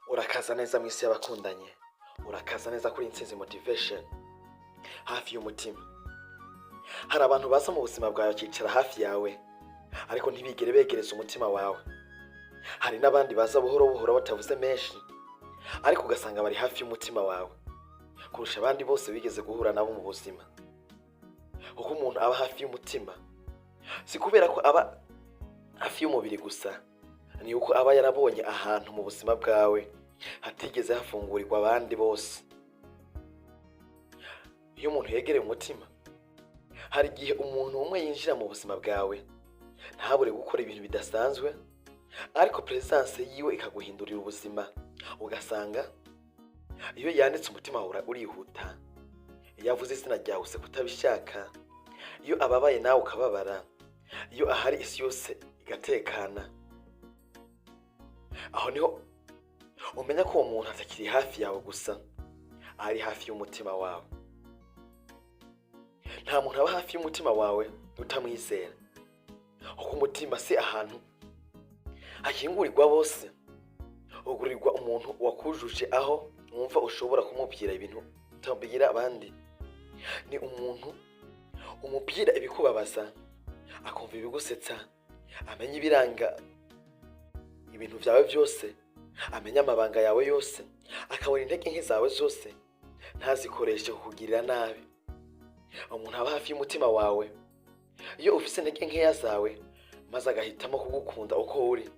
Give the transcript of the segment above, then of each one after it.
Urakaza neza mu isi y'abakundanye, urakaza neza kuri Intsinzi Motivation. Hafi y'umutima, hari abantu baza mu buzima bwawe bakicara hafi yawe, ariko ntibigere begereza umutima wawe. Hari n'abandi baza buhoro buhoro batavuze menshi, ariko ugasanga bari hafi y'umutima wawe kurusha abandi bose bigeze guhura nabo mu buzima. Kuko umuntu aba hafi y'umutima si kubera ko aba hafi y'umubiri gusa, ni uko aba yarabonye ahantu mu buzima bwawe hatigeze hafungurirwa abandi bose. Iyo umuntu yegereye umutima, hari igihe umuntu umwe yinjira mu buzima bwawe ntabure gukora ibintu bidasanzwe, ariko presence yiwe ikaguhindurira ubuzima. Ugasanga iyo yanditse, umutima wawe urihuta; iyo avuze izina ryawe, useka utabishaka; iyo ababaye, nawe ukababara; iyo ahari, isi yose igatekana. Aho niho umenya ko uwo muntu atakiri hafi yawe gusa, ari hafi y'umutima wawe. Nta muntu aba hafi y'umutima wawe utamwizera, kuko umutima si ahantu hakingurirwa bose, ugurirwa umuntu wakujuje, aho wumva ushobora kumubwira ibintu utabwira abandi. Ni umuntu umubwira ibikubabaza, akumva ibigusetsa, amenya ibiranga ibintu byawe byose, amenya amabanga yawe yose, akabona intege nke zawe zose, ntazikoreshe kukugirira nabi. Umuntu aba hafi y'umutima wawe iyo ufise intege nkeya zawe, maze agahitamo kugukunda uko uri.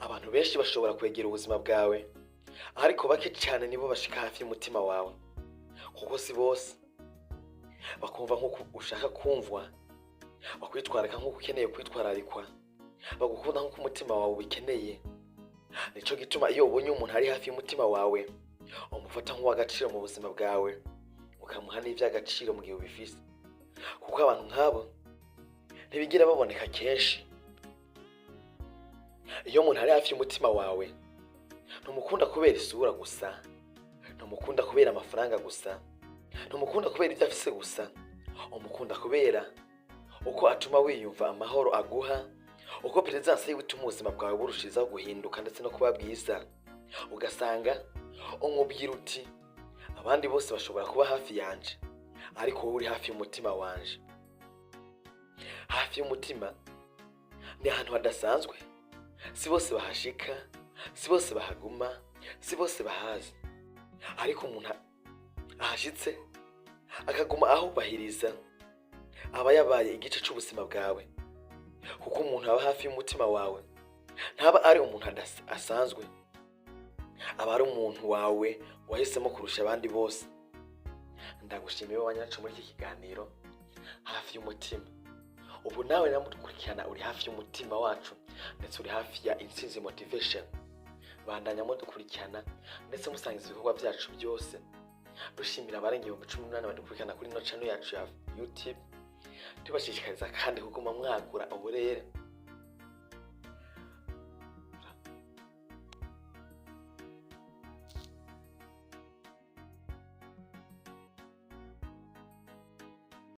Abantu benshi bashobora kwegera ubuzima bwawe, ariko bake cyane nibo bashika hafi y'umutima wawe, kuko si bose bakumva nk'uko ushaka kumvwa, bakwitwararika nk'uko ukeneye kwitwararikwa, bagukunda nk'uko umutima wawe ubikeneye. Nico gituma iyo ubonye umuntu ari hafi y'umutima wawe, umufata nk'uw'agaciro mu buzima bwawe, ukamuha n'ivy'agaciro mu gihe ubifise, kuko abantu nk'abo ntibigera baboneka kenshi. Iyo umuntu ari hafi y'umutima wawe, ntumukunda kubera isura gusa, ntumukunda kubera amafaranga gusa, ntumukunda kubera ibyo afise gusa. Umukunda kubera uko atuma wiyumva, amahoro aguha, uko presence yiwe ituma ubuzima bwawe burushizaho guhinduka ndetse no kuba bwiza. Ugasanga umubwira uti: "Abandi bose bashobora kuba hafi yanje, ariko wowe uri hafi y'umutima wanje." Hafi y'umutima ni ahantu hadasanzwe. Si bose bahashika, si bose bahaguma, si bose bahazi, ariko umuntu ahashitse akaguma ahubahiriza, aba yabaye igice c'ubuzima bwawe. Kuko umuntu aba hafi y'umutima wawe ntaba ari umuntu asanzwe, aba ari umuntu wawe wahisemo kurusha abandi bose. Ndagushimiye wowe wanyacu muri iki kiganiro Hafi y'Umutima. Ubu nawe namudukurikirana, uri hafi y'umutima wacu, ndetse uri hafi ya Intsinzi Motivation. Bandanya mudukurikirana ndetse musangiza ibikorwa byacu byose. Dushimira abarenga 18,000 badukurikirana kuri ino channel yacu ya YouTube. Tubashishikariza kandi kuguma mwagura uburere.